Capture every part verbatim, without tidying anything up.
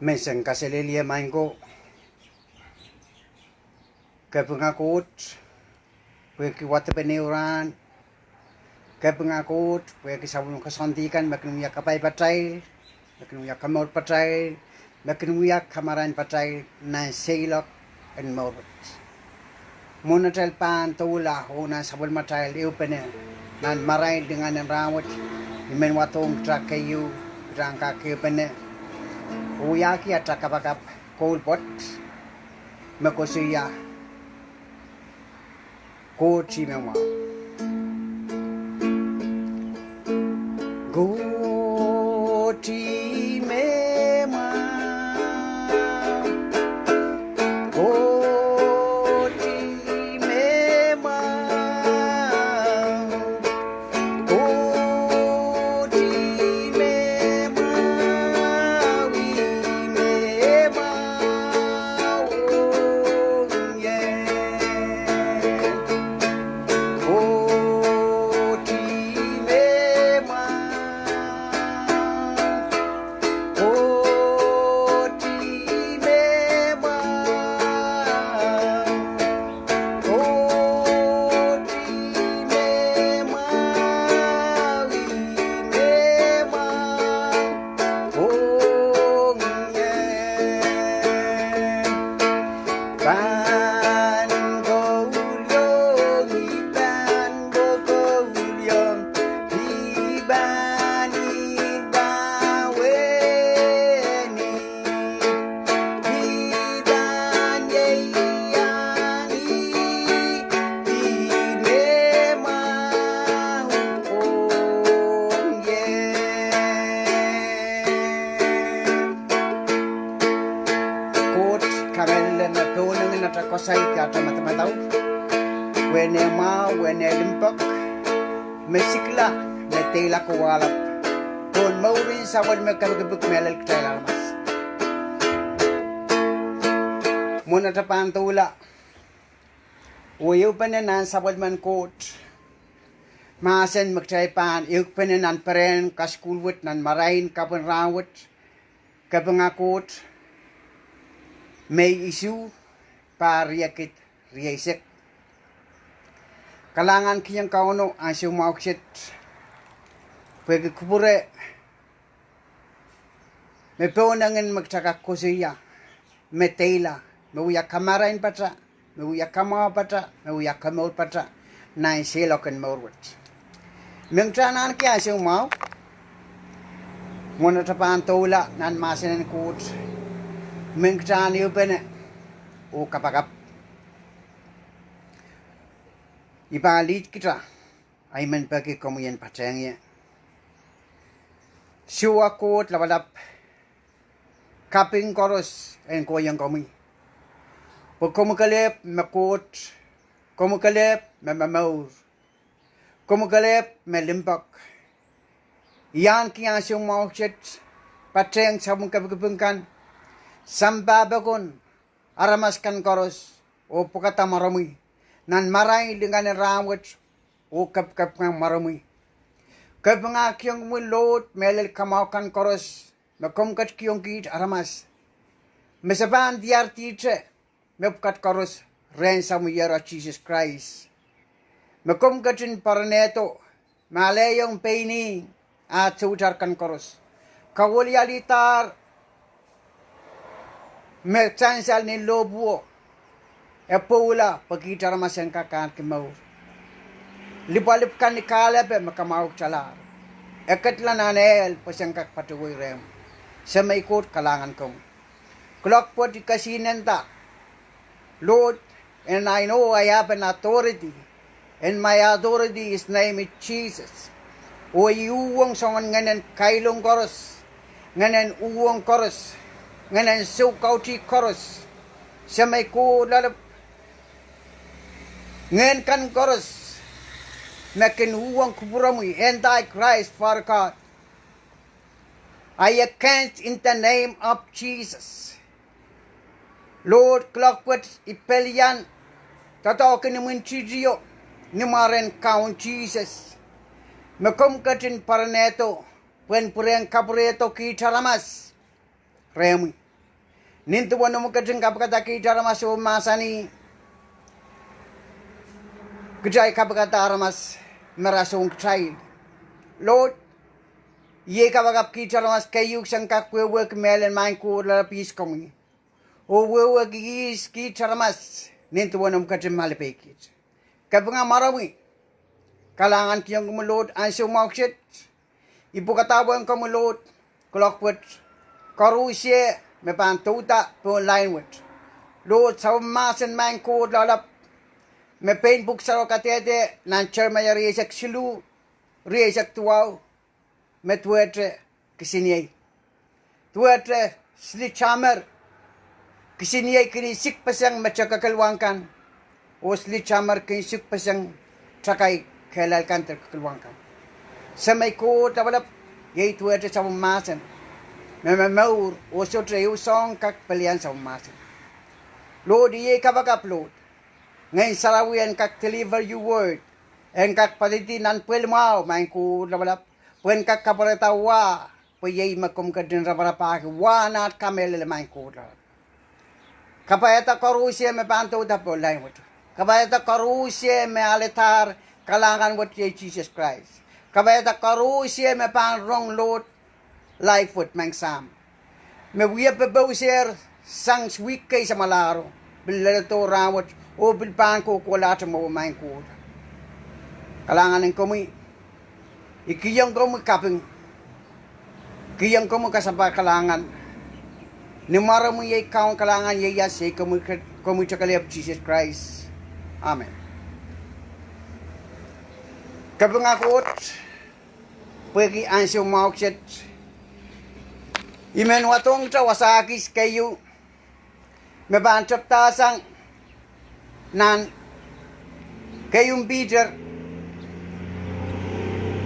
Menseng kaselehlie maing ko. Kapinga Koht pwehki wadepen ehu rahn. Kapinga Koht pwehki sapwellime koasoandi kan me kin wia kapai patail, me kin wia komour patail, me kin wia kamarain patail nan seiloak en mour wet. Mwohn atail pahn doula oh nan sapwellimatail ehupene nan marain lingan en rahn wet, I men wadohng kitail keieu, kitail en kak ehupene oh wiahki atail kapakap koul pwoat me koasoia: Koht ih me mwahu. Koht ih me mwahu. Koht ih me mwahu. Koht ih me mwahu, ih me mwahu, oh, ie. Koht ih me mwahu. Koht ih me mwahu. Koht ih me mwahu, ih me mwahu, oh, ie. Pahn kouliong, I pahn kouliong, I pahn, I pahn wehni. I pahn ieiang ih, ih me mwahu, oh, ie. Koht kamehlele me pohnangin atail koasoai, atail madamadau, wehn eh mwahu, wehn eh limpoak, me sikla, me deila kowahlap pohn mourin sapwellime kepikipik mehlel kitail aramas. Mwohn atail pahn doula oh ehupene nan sapwellimen Koht, mahsen me kitail pahn ehukipene nan perehn kasukuhl wet nan marain kapw en rahn wet, Kapinga Koht, Mei isuh, pahr riekid rieisek. Kalahngan kihong Kauno ansou mwahu kiset pwehki kupwure me pohnangin me kitail kak koasoia, me deila, me wia kamarain pata, me wia kamwahu pata, me wia komour pata nan seiloak en mour wet. Me kitail ahneki ansou mwahu, mwohn atail pahn doula nan mahsen en Koht, me kitail ehupene oh kapakap, I pahn lead kitail, I men peki komwi en patehng ie. Siohwa Koht Lapalap, kaping koaros en kohiong komwi, pwe komwi kelehpw me Koht, komwi kelehpw me momour, komwi kelehpw me limpoak. I ahneki ansou mwahu kiset patehng sapwellime kepikipik kan, sampah pokon aramas kan koaros, oh pwukada mwaromwi nan marain lingan en rahn wet, oh kepikipik kan mwaromwi. Kapinga kihong komwi Lord mehlel kamwahu kan koaros me komw ketikihong kiht aramas, me se pahn diar dihte mepwukat koaros rehn Samwier Sises Krais, me komw ketin poaronehdo me alehiong pein ih ah soutar kan koaros, kawilialidahr me sansal ni lohpwuo, e pwoula pwe kiht aramas en kak ahneki mour. Lipwalipw kan ni kahlepe me kamwahukitalahr, e ketila nan ehl pwe sen kak patohwei rehmw. Semei Koht, kalahngan komwi. Kuloak wet I kesihnenda, Lord, and I know I have an authority, and my authority is name is Jesus. Oh I uhwong soangen ngehnen kailong koaros, ngehnen uhwong koaros, ngehnen soukautih koaros, Semei Koht Lapalap, ngehn kan koaros me kin uhwong kupwuromwi, Antichrist, Father God, I against in the name of Jesus. Lord, kuloak wet I pelian doadoahk en imwintihtio ni mwaren Kaun Sises, me komw ketin poaronehdo pwehn pwurehng kapwurehdo kiht aramas rehmwi. Nin duwen omw ketin kapikada kiht aramas oh mahsanih, kitail kapikada aramas me rasehng kitail. Lord, iei kapakap kiht aramas keieu sang kak wehwehki mehlel, Maing Koht Lapalap, ihs komwi, oh wehwehki ihs kiht aramas nin duwen omw ketin malipei kiht. Kapinga mwaromwi, kalahngan kihong komwi Lord ansou mwahu kiset. I pwukada pwehn komwi Lord, kuloak wet, koaruhsie me pahn douda pohn lain wet. Lord, sapwellime mahsen, Maing Koht Lapalap, me pein pwuhk sarawio kadehde nan Seremaia rieisek siluh, rieisek duwau, me duwehte kisiniei. Duwehte sledgehammer, kisiniei kin sikpeseng mete kekeluwang kan, oh sledgehammer kin sikpeseng takai kehlail kan de kekeluwang kan. Semei Koht Lapalap, iei duwehte sapwellime mahsen me momour oh sohte ehu soahng kak pelian sapwellime mahsen. Lord, iei kapakap Lord, Ngehn Sarawi en kak deliver your word, en kak poadidi nan pwehl mwahu, Maing Koht Lapalap, pwehn kak kapwarehda wa, pwe iei me komw ketin raparapahki wa nan aht kamehlele, Maing Koht Lapalap. Kapaiada koaruhsie me pahn douda pohn lain wet. Kapaiada koaruhsie me aledahr kalahngan wet, iei Sises Krais. Kapaiada koaruhsie me pahn rong Lord live wet, Maing Sahm, me wie popousehr sang wihk kei samwalahro, pil leledo rahnwet oh pil pahn kohkohlahte mwowe, Maing Koht. Kalahngan en komwi. I kihong komwi kaping, kihong komwi kasapahl kalahngan. Ni mwaromwi iei Kaun, kalahngan ieias iei komwi, komwi Tekelehpw Sises Krais. Amen. Kapinga Koht, pwehki ansou mwahu kiset, I men wadohngete wasa kis keieu me pahn tepdasang nan Keieun Piter,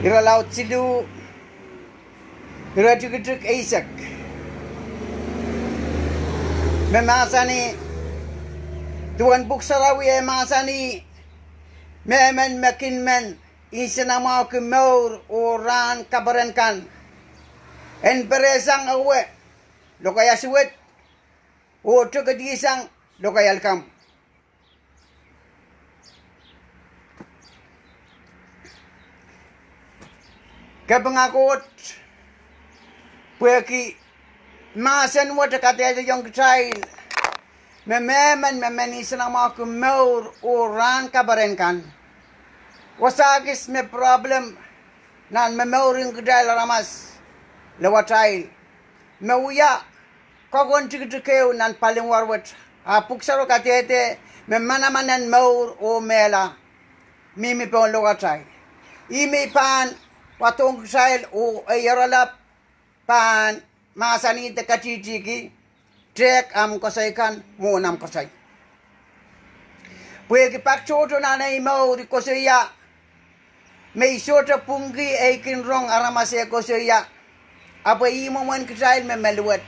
irelaud siluh, iretikitik eisek, me mahsanih, duwen pwuhk sarawi e mahsanih, mehmen me kin men nsenamwahuki mour oh rahn kaperen kan, en perehsang ewe lokaia suwed oh tikitisang lokaia likamw. Kapinga Koht, pwehki mahsen wet e kadehdehiong kitail me mehmen me men nsenamwahuki mour oh rahn kaperen kan. Wasa kis me problem nan momourin kitail aramas lewatail, me wia kokon tikitik ehu nan paliwar wet, ahpw pwuhk sarawio kadehde me manaman en mour oh mehla mihmi pohn lewatail. Ihme I pahn wadohng kitail oh ei oaralap pahn mahsanih de katihtihki, tehk ahmw koasoi kan, mwohn ahmw koasoi. Pwehki pak tohto nan ei mour I koasoia me I sohte pwungki ei kin rong aramas eh koasoia, ahpw ih mwomwen kitail me meluwet.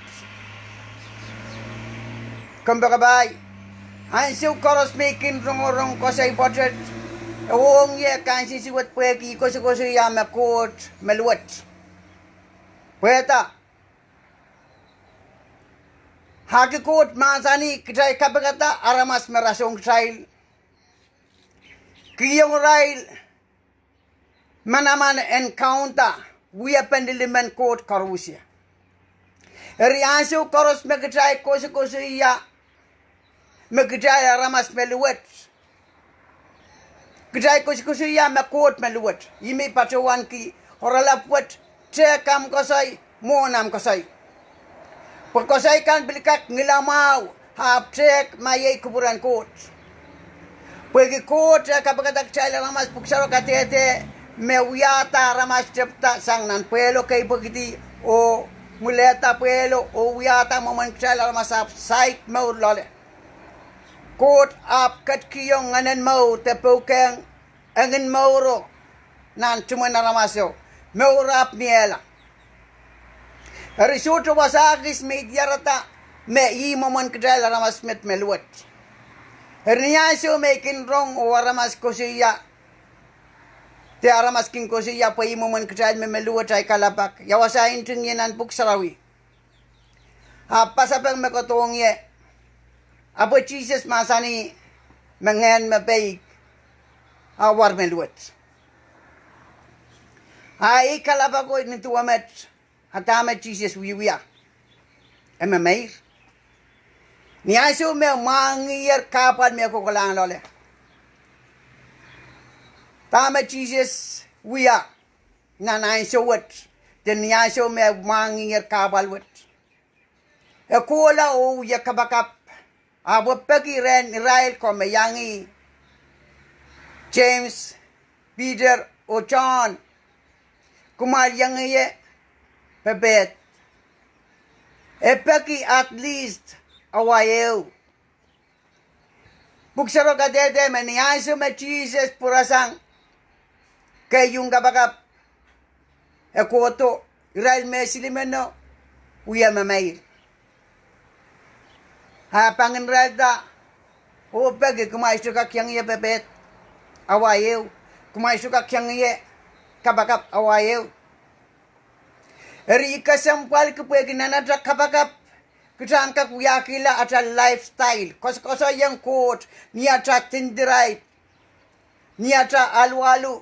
Kompoakepahi, ansou koaros me I kin rongorong koasoi pwoatet, e ong ie kansensuwed pwehki I koasokoasoia me Koht meluwet. Pwehda, ahki Koht mahsanih kitail kapikada aramas me rasehng kitail. Kihong irail manaman en kaunda wiepen lilimen Koht koarusie. Eri ansou koaros me kitail koasokoasoia me kitail aramas meluwet, kitail koasokoasoia me Koht meluwet, ihme I patohwanki oaralap wet, tehk ahmw koasoi, mwohn ahmw koasoi. Pwe koasoi kan pil kak ngilamwahu, ahpw tehk ma iei kupwuren Koht. Pwehki Koht e kapikada kitail aramas, pwuhk sarawio kadehde me wiahda aramas tepda sang nan pwehlo keipwekidi oh mwilehda pwehlo oh wiahda mwomwen kitail aramas ahpw saik mour loale. Koht ahpw ketikihong Ngehnen Mour de poukehng engin mouro nan tumwen aramaso, mour ahpw miehla. Eri sohte wasa kis me I diarada me ih mwomwen kitail aramas met meluwet. Eri ni ansou me I kin rong oh aramas koasoia, de aramas kin koasoia pwe ih mwomwen kitail me meluwet, ahi kalelapak, ia wasa I ntingihie nan pwuhk sarawi? A pasapeng me kohdohng ie, ahpw Sises mahsanih me ngehn me peik a war me luwet. A ei kalapako ni duwe met, a dahme Sises wiewia? E memeir. Ni ansou me mwahngihier kahpwal me kohkohlahng loale, dahme Sises wia nan ansou wet, de ni ansou me mwahngihier kahpwal wet? E kohla oh wia kapakap, ahpw e peki rehn irail ko me iang ih, James, Peter, oh John, kumwail iang ie pepehd. E peki at least awa ehu. Pwuhk Sarawio kadehde me ni ansou me Sises pwurasang keieun kapakap, e kohdo, irail me silimeno wie memeir. A pangin irail da, oh peki, kumwail sohte kak iang ie pepehd awa ehu? Kumwail sohte kak iang ie kapakap awa ehu? Eri kesempwalki pwehki nan ata kapakap, kitail en kak wiahkihla ata lifestyle, koasoakoasoaiong Koht ni ata dindiraip, ni ata alualu,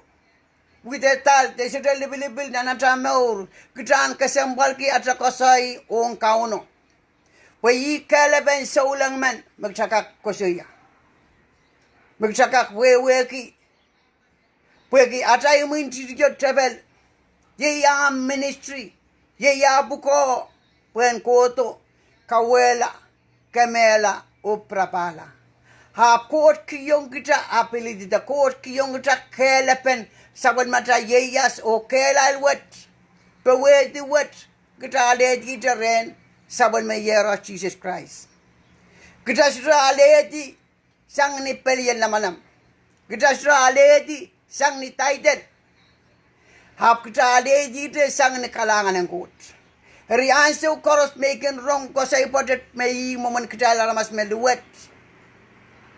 widedal de sohte lipilipil nan ata mour. Kitail en kesempwalki ata koasoi ong Kauno, pwe ih kehlepen souleng men me kitail kak koasoia, me kitail kak wehwehki. Pwehki ata imwintihtio tepel, iei ah ministry, iei ah pwukoa, pwehn kohdo, kauwehla, kemehla, oh pirapahla. Ahpw Koht kihong kita ability, de Koht kihong kita kehlepen sapwellimatail ieias oh kehlail wet, powehdi wet, kitail alehdihte rehn sapwellime iehros Sises Krais. Kitail sohte alehdi sang ni pelien lamalam. Kitail sohte alehdi sang ni title. Ahpw kitail alehdihte sang ni kalahngan en Koht. Eri ansou koaros me I kin rong koasoi pwoatet me ih mwomwen kitail aramas me luwet,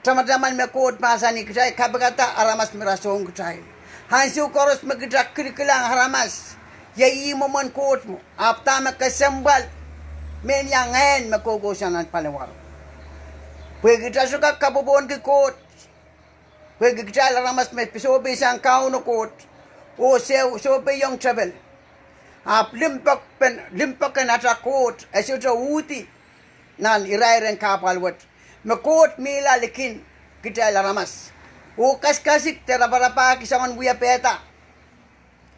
tamataman me Koht mahsanih kitail kapikada aramas me rasehng kitail. Ansou koaros me kitail kilkilang aramas, iei ih mwomwen Koht mwo, ahpw dahme kesempwal me ni ah ngehn me koukousoan nan paliwaro? Pwehki kitail sohte kak kapwopwohnki Koht, pwehki kitail aramas me sohpeisang Kauno Koht oh soh- sohpeiong tepel. Ahpw limpoak pen- limpoak en ata Koht e sohte uhdi nan irairen kahpwal wet, me Koht mihla likin kitail aramas oh kasikasik de raparapahki soangen wiepehda,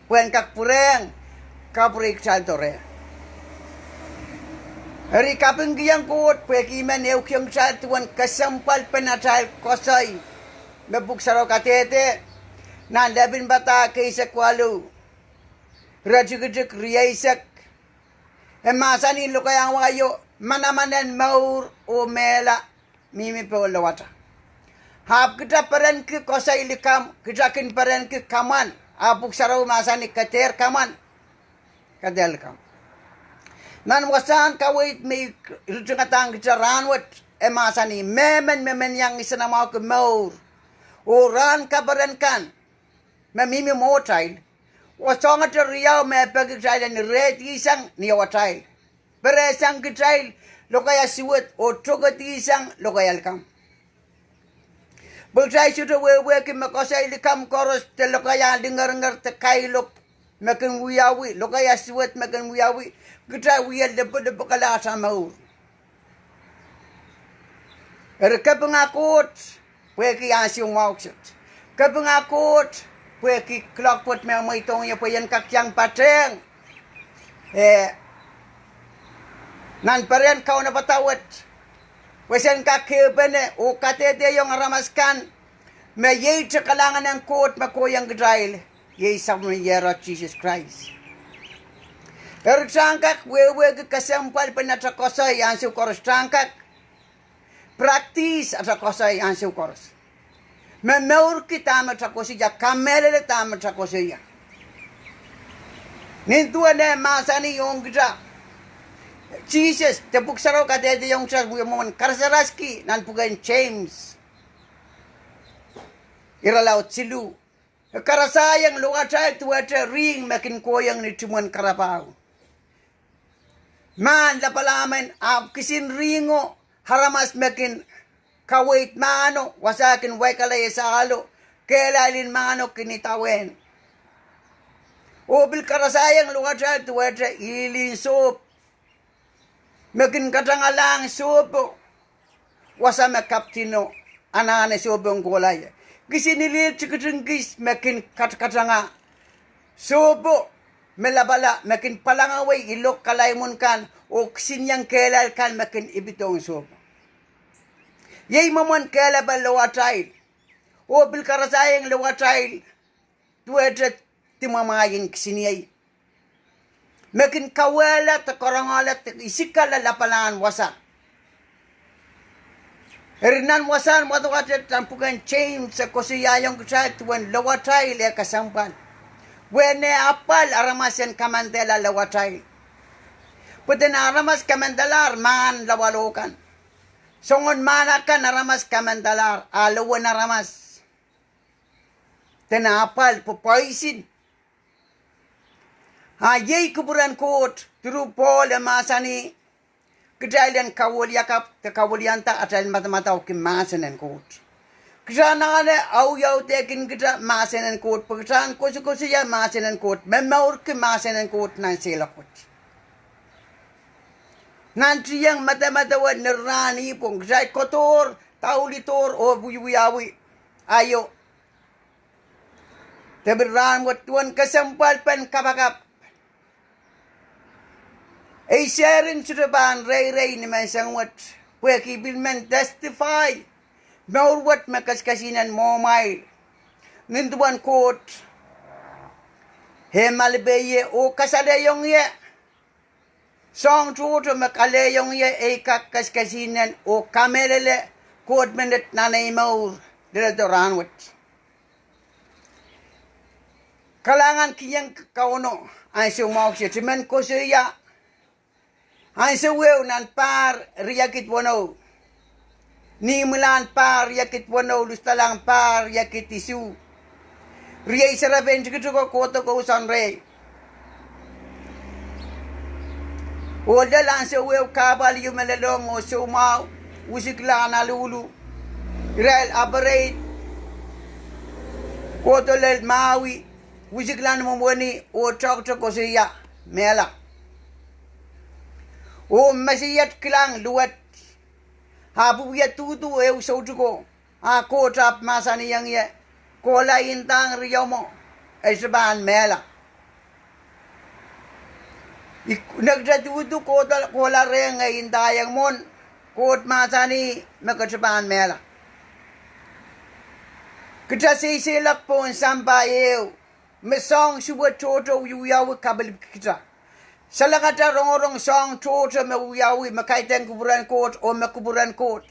pwehn kak pwurehng kapwurei kitaildo reh. Eri kapingkihong Koht pwehki I men ehukihong kitail duwen kesempwalpen atail koasoi me Pwuhk Sarawio kadehde nan Lepin Padahk eisek waluh, iretikitik rieisek. E mahsanih lokaiahn wai o, manaman en mour oh mehla mihmi pohn lowata. Ahpw kita perenki koasoi likamw, kita kin perenki kamwan. A Pwuhk Sarawi mahsanih, ke dehr kamwan, ke dehr likamw. Nan wasahn kaweid me I ritingadahng kita rahnwet, e mahsanih, mehmen me men iang nsenamwahuki mour oh rahn kaperen kan me mihmi mwohtail, oh soahngete riau me e peki kitail en irehdihsang ni awatail, perehsang kitail lokaia suwed oh tokedihsang lokaia likamw. Pwe kitail sohte wehwehki me koasoi likamw koaros de lokaia lingeringer de kailok me kin wiawi, lokaia suwed me kin wiawi, kitail wie lipwelipwekala ata mour. Eri kapinga Koht pwehki ansou mwahu kiset. Kapinga Koht pwehki kuloak wet me mweidohng ie pwe I en kak iang patehng, eh, nan perehn kaunopada wet, pwe sen kak kehpene oh kadehdehiong aramas kan me ieite kalahngan en Koht me kohiong kitail, iei Sapwellime Iehros Sises Krais. Eri kita en kak wehwehki kesempwalpen ata koasoi ansou koaros, kita en kak practice ata koasoi ansou koaros, me mourki dahme kita koasoia, kamehlele dahme kita koasoia. Nin duwen e mahsanih ong kita, Sises, de Pwuhk Sarawi kadehdehiong kita, wie mwomwen karasaraski nan pwuken James, irelaud siluh, e karasaiong lowatail duwehte rihng me kin kohiong ni timwen karapahu. mahn lapalahn men, ahpw kisin ringo aramas me kin kaweid mahno, wasa kin waikala iesahlo, kehlail en mahno kin idawehn. Oh pil karasahiong lowatail duwehte ilin sohp me kin katangalahng sohpo, wasa me kaptino anahne sohpo kohla ie. Kisin ilil tikitik kis me kin katkatanga sohpo me lapala, me kin pwalangawei ilok kalaimwun kan, oh kisin iang kehlail kan me kin ipidohng sohpo. Iei mwomwen kehlepen lowatail. Oh pil karasahiong lowatail duwehte dimwamwaien kisiniei me kin kawehla de karongohla de isikala lapalahn wasa. Eri nan wasahn wadawad nan pwuken James e koasoiaiong kitail duwen lowatail e kesempwal. Wehne apwal aramas en kamandehla lowatail. Pwe dene aramas kamandalahr mahn lawalo kan. Soangen mahn akan aramas kamandalahr, a lowen aramas dene apwal pwe poisin. A iei kupwuren Koht, through Pohl e mahsanih, kitail en kawiliakapw de kawilianda atail madamadau ki mahsen en Koht. Kitail anahne audaudkin kitail mahsen en Koht, pwe kitail en koasokoasoia mahsen en Koht, momourki mahsen en Koht nan seiloak wet. Nantihong medemedewe ni rahn ipwong, kitail kodohr, daulihdohr oh wiewiawi aio. De pil rahn wet duwen kesempwalpen kapakap, ei seri sohte pahn reirei ni menseng wet, pwehki pil men testify mour wet me kesikesihnen mwohmwail nin duwen Koht. E malipe ie oh kasalehiong ie soahng tohto me kalehiong ie ei kak kesikesihnen oh kamehlele Koht menet nan ei mour leledo rahn wet. Kalahngan kihong Kauno ansou mwahu kiset. I men koasoia ansou ehu nan pahr riekid weneu, ni imwilahn pahr riekid weneu, lusadalahng pahr riekid isuh, riei serepein tikitiko kohdo kousoan rehi. Oh lel ansou ehu kahpwal ieu me lelohng oh soumwahu, wisikla en aluhlu, irail operate kohdo lel Maui, wisikla ni mwomweni oh toahkte koasoia mehla. Oh meseiet kilang luwet, ahpw wie duhduh ehu soutuko, a Koht ahpw mahsanihong ie, kohla indahng riomwo, e sohte pahn mehla. I, nekita duhduh kohla, kohla rehn ngehi indaiong mwohn, Koht mahsanih me ke sohte pahn mehla. Kita seiseiloak pohn sampah ehu me soahng suwed tohto wiewiawi kapilipki kita. Salengata rongorong soahng tohto me wiawi me kaidehn kupwuren Koht oh me kupwuren Koht.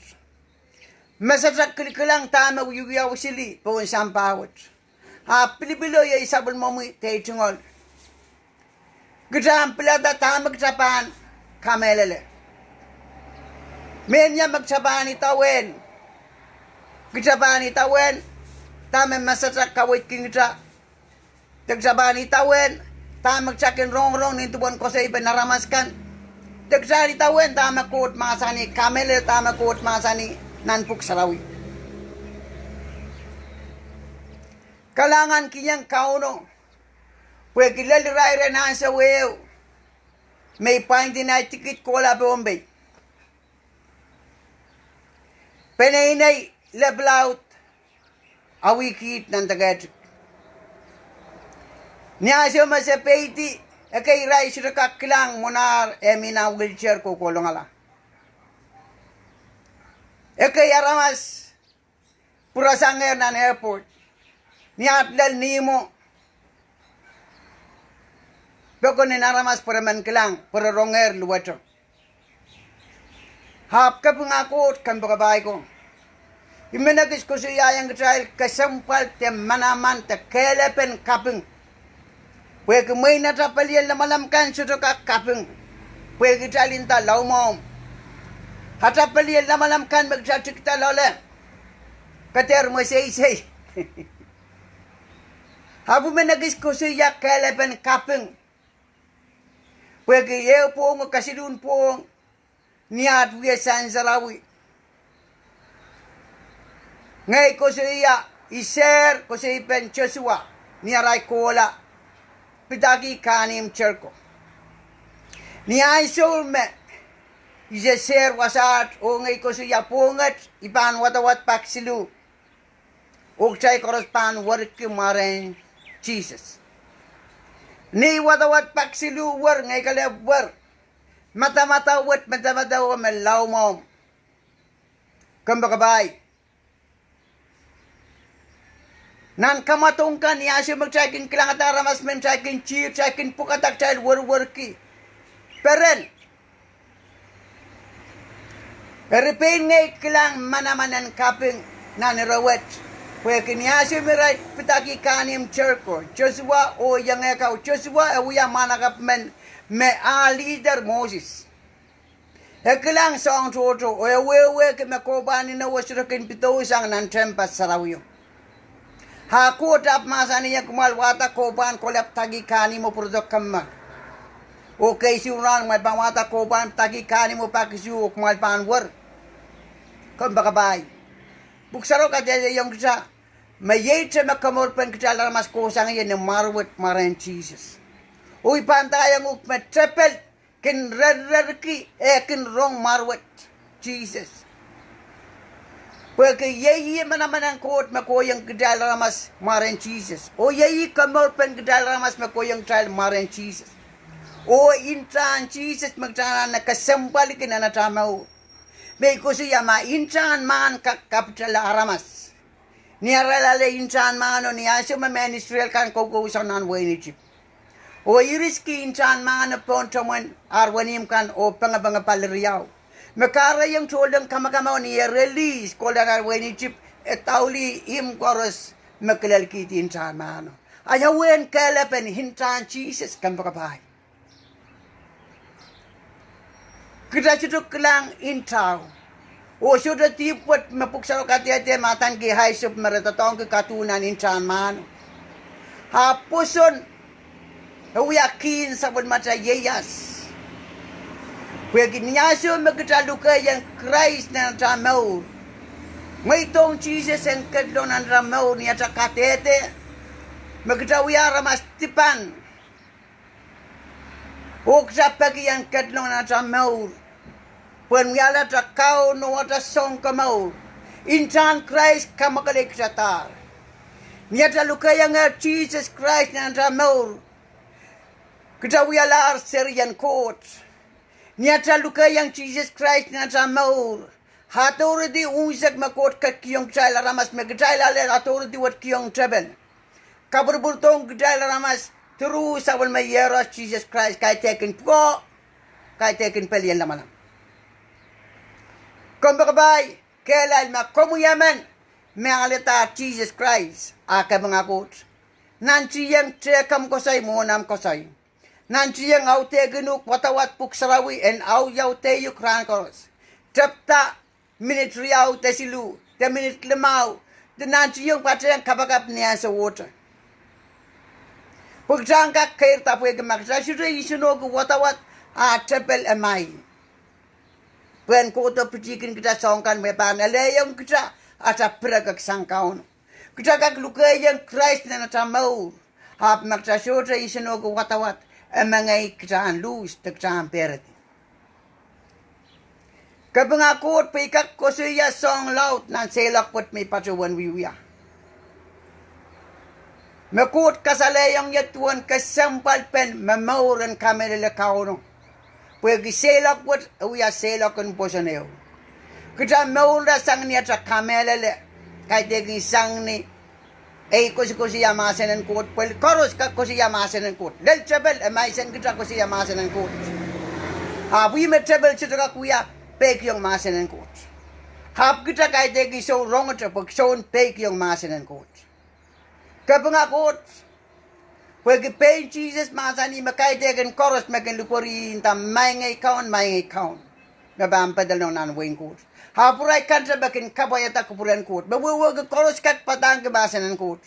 Me sehse kilkilang dahme wiewiawi sili pohn sampah wet. Ahpw pilipilo iei sapwellimomwi de ei tungoal. Kita en pilada dahme kita pahn kamehlele. Mehnia me kita pahn idawehn. Kita pahn idawehn dahme mesatail kaweidkin kita. De kita pahn idawehn dahme kita kin rongorong nin duwen koasoi pen aramas kan. De kita idawehn dahme Koht mahsanih, kamehlele dahme Koht mahsanih nan Pwuhk Sarawi. Kalahngan kihong Kauno, pwehki lel irair en ansou ehu me I pwaindi nainekid kohla Pohnpei. Peneinei lepwul laud awihkihd nan deke tikitik. Ni ansou me se peidi, ekei irail sohte kak kilang mwohn ar eh mih nan wheelchair kohkohlongala. Ekei aramas pwurasangehr nan airport. Ni aht lel nihmwo, pokon en aramas pwe re men kilang, pwe re rongehr luweto. Ahpw kapinga Koht, kompoakepahi ko. I men ekis koasoiaiong kitail kesempwal de manaman de kehlepen kaping. Pwehki mwein ata pelien lamalam kan sohte kak kaping, pwehki kitail inda laumwahu. Ata pelien lamalam kan me kita tikida loale, ke dehr mweseisei. Ahpw I men ekis koasoia kehlepen kaping. Pwehki ehu pwohngo kesiluhn pwohng ni aht wia sansarawi. Ngehi koasoia, I sehr koasoiepen Sosua ni arail kohla pidaki kahnimw Seriko. Ni ansou me I seser wasaht oh ngehi koasoia pwohnget, I pahn wadawad pak siluh oh kitail koaros pahn werki mwaren Sises. Ni wadawad pak siluh wer, ngehi kelehpw wer, madamadau wet, madamadau me lao mwahu. Kompoakepahi. Nan kamwadong kan, ni ansou me kitail kin kilangada aramas men, kitail kin tihr, kitail kin pwukada, kitail werwerki peren. Eri pein ngehi kilang manaman en kaping nan ire wet. Pwehki ni ansou me irail pidaki kahnimw Seriko, Sosua oh iengehkau, Sosua e wia mwahnakapw men me ah leader Moses. E kilang soahng tohto oh e wehwehki me koh pahn inou oh sohte kin pidohu sang nan tehnpas sarawio. A Koht ahpw mahsanihong, kumwail wahda koh pahn kohla pidaki kahnimw oh pwurodo kommoal. Oh keisuh rahn kumwail pahn wahda koh pahn pidaki kahnimw oh pak isuh oh kumwail pahn wer. Kompoakepahi. Pwuhk Sarawio kadehdehiong kita me ieite me komourpen kitail aramas kohsang ie ni mwarwet, mwaren Sises. Oh I pahn ndaiong uhk me tepel kin rerrerki, e kin rong mwarwet Sises. Pwehki iei ih manaman en Koht me kohieng kitail aramas mwaren Sises. Oh iei ih komourpen kitail aramas me kohieng kitail mwaren Sises. Oh ntahn Sises me kitail anahne kesempwalki nan atail mour. Me I koasoia ma ntahn mahn kak kapitala aramas. Ni arail ale ntahn mahno, ni ansou me mehn Israel kan koukousoan nan wehin Isip oh iriski ntahn mahno pohn tomwen ar wenihmw kan oh pengepenge pali riau. Me kahrehiong tohnleng kamakamao ni e release kohla nan wehin Isip, e daulih ihmw koaros me kilelkihdi ntahn mahno. A ia uwen kehlepen ntahn Sises, kompoakepahi? Kita sohte kilang ntao. Oh sohte dihp wet me Pwuhk Sarawio kadehde me adaneki Aisop me re doadoahngki kaduh nan ntahn mahno. A pwoson e wia kihn sapwellimatail ieias. Pwehki ni ansou me kita lukehiong Krais nan atail mour, mweidohng Sises en ketlong nan atail mour ni atail kadehde me kita wia aramas dipan, oh kita peki en ketlong nan atail mour pwehn wiahla atail Kaun oh atail Sounkomour. Ntahn Krais kamwakelei kitadahr. Ni atail lukehiong Sises Krais nan atail mour, kita wialahr serien Koht. Ni atail lukehiong Sises Krais nan atail mour, authority unsek me Koht ketikihong kitail aramas, me kitail ale authority wet kihong tepel, kapwurpwurdohng kitail aramas through sapwellime Iehros Sises Krais, kaidehkin pwukoa, kaidehkin pelien lamalam. Kompoakepahi, kehlail ma komwi emen me alehda Sises Krais, a kapinga Koht, nantihong tehk en koasoi, mwohn en koasoi. Nantihong audehkin uhk wadawad Pwuhk Sarawi en audaudei uhk rahn koaros. Tepda minit riau de siluh, de minit limau, de nantihong patehng kapakap ni ansowohte. Pwe kitail en kak keirda pwehki ma kitail sohte nsenohki wadawad, a tepel e mai. Pwehn kohdo pitihkin kita soahng kan me pahn elehiong kita atail pirekek sang Kauno. Kita kak lukehiong Krais nan atail mour, ahpw ma kita sohte nsenohki wadawad, e mengei kita en lose de kita en peredi. Kapinga Koht pwe I kak koasoia soahng laud nan seiloak wet me I patohwan wiewia. Me Koht kasalehiong ie duwen kesempwalpen me mour en kamehlele Kauno. Pwehki seiloak wet e wia seiloak en pwoson ehu. Kita mourda sang ni atail kamehlele, kaidehkin sang ni ei koasokoasoia mahsen en Koht, pwe koaros kak koasoia mahsen en Koht. Lel tepel e maisen kita koasoia mahsen en Koht. Ahpw ih me tepel sohte kak wia peikiong mahsen en Koht. Ahpw kita kaidehkin sou rongete pwe soun peikiong mahsen en Koht. Kapinga Koht, pwehki pein Sises mahsanih me kaidehkin koaros me kin likwerih nda, Maing ei Kaun, Maing ei Kaun, me pahn pedolong nan wehin Koht. Ahpw irail kante me kin kapwaiada kupwuren Koht, me wehwehki koaros kak padahngki mahsen en Koht.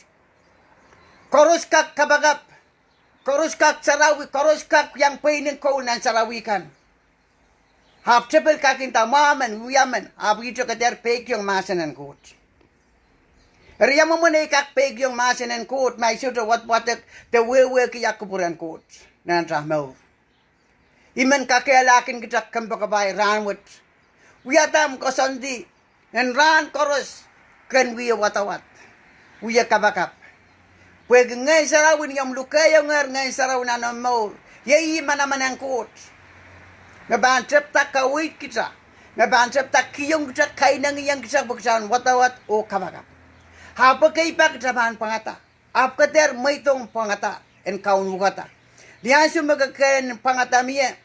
Koaros kak kapakap. Koaros kak sarawi, koaros kak iang pweinen koul nan sarawi kan. Ahpw tepil kak inda mwahmen, wiahmen, ahpw ihte ke dehr peikiong mahsen en Koht. Eri ia mwomwen ei kak peikiong mahsen en Koht ma I sohte wadwadek de wehwehki ia kupwuren Koht nan atail mour? I men kakehlakihong kitail kompoakepahi rahnwet. Wiahda ahmw koasoandi en rahn koaros, ken wia wadawad, wia kapakap. Pwehki Ngehn Sarawi, ni omw lukeiongehr Ngehn Sarawi nan omw mour, iei ih manaman en Koht me pahn tepda kaweid kitail, me pahn tepda kihong kitail, kainengieng kitail pwe kitail en wadawad oh kapakap. Ahpw ekei pak kitail pahn pwangada. Ahpw ke dehr mweidohng pwangada en kaunopada. Ni ansou me ke kehn pwangada mie,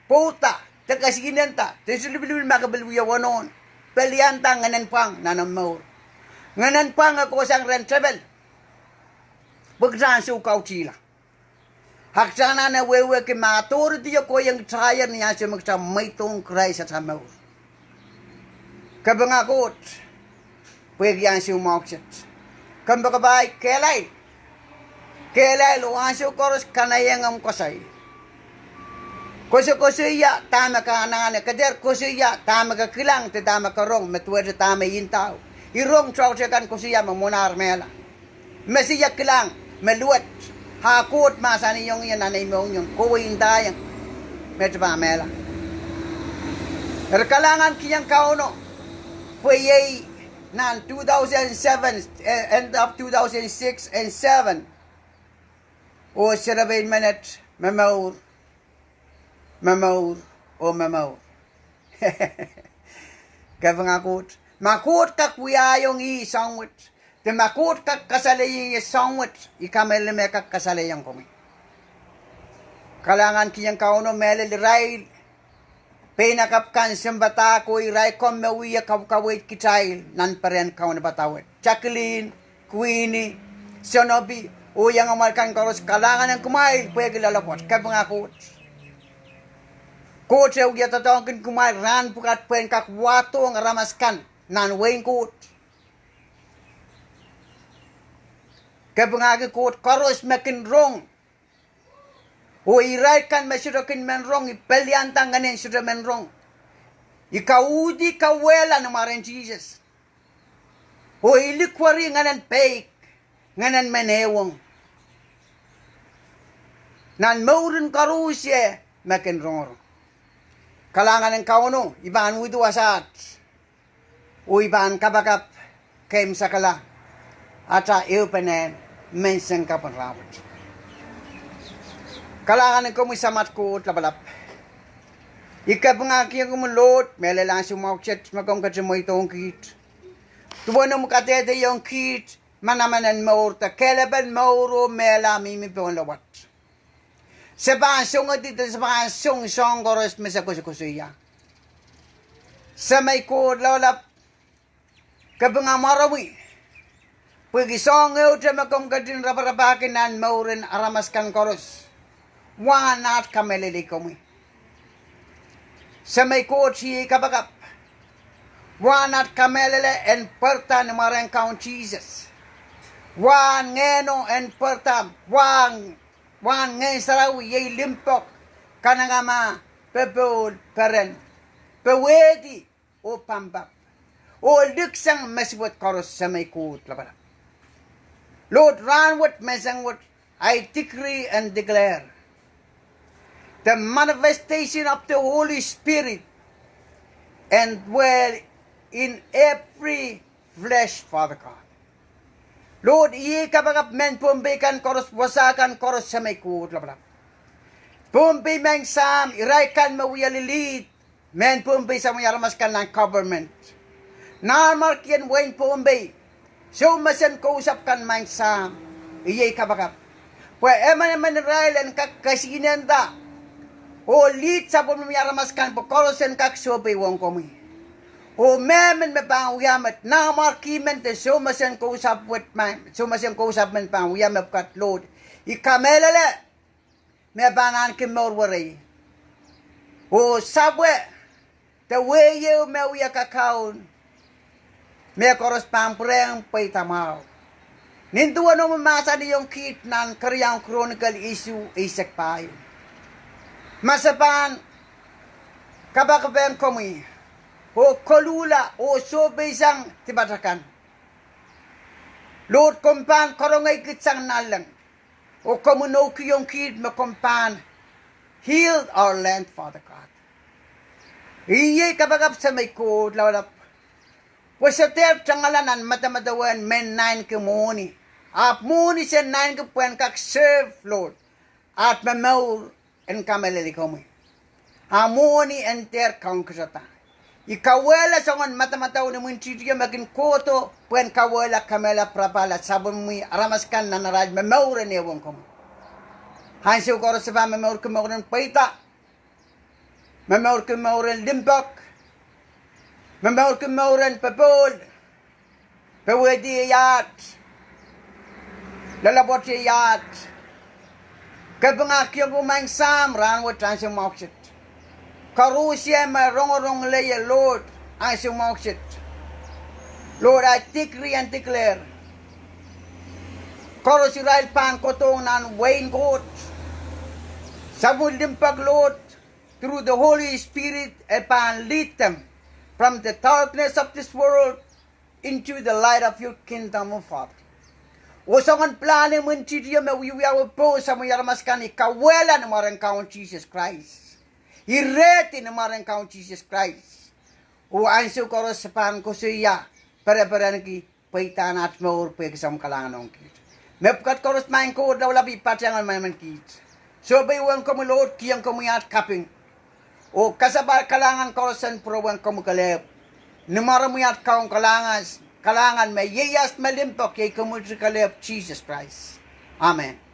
pwouda de kesihnenda de silipilipil ma ke pil wia wonohn, pelianda ngehnen pwang nan omw mour. Ngehnen pwang e kohsang rehn tepil, pwe kitail en soukautihla. A kitail anahne wehwehki ma authority e kohieng kitail ni ansou me kitail mweidohng Krais atail mour. Kapinga Koht pwehki ansou mwahu kiset. Kompoakepahi kehlail, kehlail oh ansou koaros kanaieng omw koasoi. Koasokoasoia dahme ke anahne, ke dehr koasoia dahme ke kilang de dahme ke rong me duwehte dahme I ndao. I rong toahkte kan koasoia me mwohn ar mehla. Me se ia kilang me luwet, a Koht mahsanihong ie nan ei mohngiong, kowe ndaiong me te pahn mehla. Eri kalahngan kihong Kauno, pwe iei nan two thousand seven, eh, end of two thousand six and seven, oh serepein menet momour, momour, oh momour. Kapinga Koht, ma Koht kak wiahiong ih soahng wet, de ma Koht kak kasalehiong ie soahng wet, I kamehlele me e kak kasalehiong komwi. Kalahngan kihong Kauno, mehlel irail peinakapw kan, sounpadahk oh irail komw me wie kaukaweid kitail nan perehn kaunopada wet. Jacqueline, Queenie, Sonobi, oh iangahki amwail kan koaros, kalahngan en kumwail pwehki loalopwoat. Kapinga Koht. Koht e wia doadoahngkin kumwail rahn pwukat pwehn kak wahdohng aramas kan nan wehin Koht. Kapingahki Koht koaros me kin rong, oh irail kan me sohte kin men rong, I pelianda ngehnen sohte men rong. I kauhdi kauwehla ni mwaren Sises. Oh I likweri ngehnen peik, ngehnen men ehuong nan mouren koaros me kin rongorong. Kalahngan en Kauno, I pahn uhdi wasaht oh I pahn kapakap keimwsakala atail ehupene menseng kapw en rahnwet. Kalahngan en komwi Samat Koht Lapalap. I kapingahkiong komwi Lord, mehlel ansou mwahu kiset me komw ketin mweidohng kiht. Duwen omw kadehdehiong kiht manaman en mour de kehlepen mour oh mehla mihmi pohn lowat. Se pahn songedi de se pahn song soahng koaros me se koasokoasoia. Semei Koht Lapalap, kapinga mwaromwi pwehki soahng ehute me komw ketin raparapahki nan mouren aramas kan koaros. Wahn aht kamehlele komwi. Semei Koht, iei kapakap, wahn aht kamehlele en pwarada ni mwaren Kaun Sises. Wahn Ngehno en pwarada, wahn, wahn Ngehn Sarawi, iei limpoak, kanengamah, popohl, peren, powehdi, oh pampap, oh liksang me suwed koaros, Semei Koht Lapalap. Lord, rahnwet menseng wet, I decree and declare the manifestation of the Holy Spirit and dwell in every flesh, Father God. Lord, iei kapakap mehn Pohnpei kan koaros, wasa kan koaros, Semei Koht Lapalap. Pohnpei Maing Sahm, irail kan me wia lilihd mehn Pohnpei, samwa aramas kan nan government, nanmwarkien wehin Pohnpei, soumesen kousapw kan Maing Sahm, iei kapakap pwe emenemen irail en kak kesihnenda oh lihd sapwellimomwi aramas kan pwe koaros en kak sohpeiong komwi. Oh mehmen me pahn wia met, nanmwarki men de soumesen kousapw wet, soumesen kousapw men pahn wia mepwukat Lord. I kamehlele me pahn ahneki mour werei oh sapwe de wehi ehu me wia kakaun, me koaros pahn pwurehng pweida mwahu. Nin duwen omwi mahsanihong kiht nan keriaun Chronicle isuh eisek pahieu, ma se pahn kapakap ong komwi oh koluhla oh sohpeisang dipat akan, Lord, komw pahn karonge kit sang nanleng, oh komwi noukihong kiht me komw pahn heal our land, Father God. Iei kapakap Semei Koht Lapalap, pwe se dehr tangala nan madamadau en mehn naineki mwohni, ahpw mwohni se naineki pwehn kak serve, Lord, aht momour en kamehlele komwi. A mwohni en dehr kaun kitada. I kauwehla soangen madamadau en imwintihtio me kin kohdo pwehn kauwehla, kamehlele, pirapala sapwellimomwi aramas akan nan arail momour en ehuong komwi. Ansou koaros se pahn momourki mour en pweida, momourki mour en limpoak, momourki mour en popohl, powehdi aht, loalopwoat aht. Kapingahkiong komwi Maing Sahm rahnwet ansou mwahu kiset. Koaros me rongorong leie, Lord, ansou mwahu kiset, Lord, I decree and declare, koaros irail pahn kohdohng nan wehin Koht, sapwellime limpoak, Lord, through the Holy Spirit, e pahn lead them from the darkness of this world into the light of your kingdom, O Father. Oh soangen pilahn en imwintihtio me wiewiawi pohn samwi aramas akan, I kauwehla ni mwaren Kaun Sises Krais. I rehdi ni mwaren Kaun Sises Krais. Oh ansou koaros se pahn koasoia, pereperenki pweidahn aht mour pwehki soangen kalahngan ong kiht. Mepwukat koaros Maing Koht Lapalap, I patehng manaman kiht. Sohpeiong ong komwi, Lord, kihong komwi aht kaping oh kasapahl kalahngan koaros en pwurehng komwi kelehpw. Ni mwaromwi aht kaun kalahngan, kalahngan me ieias me limpoak, iei komwiti kelehpw Sises Krais. Amen.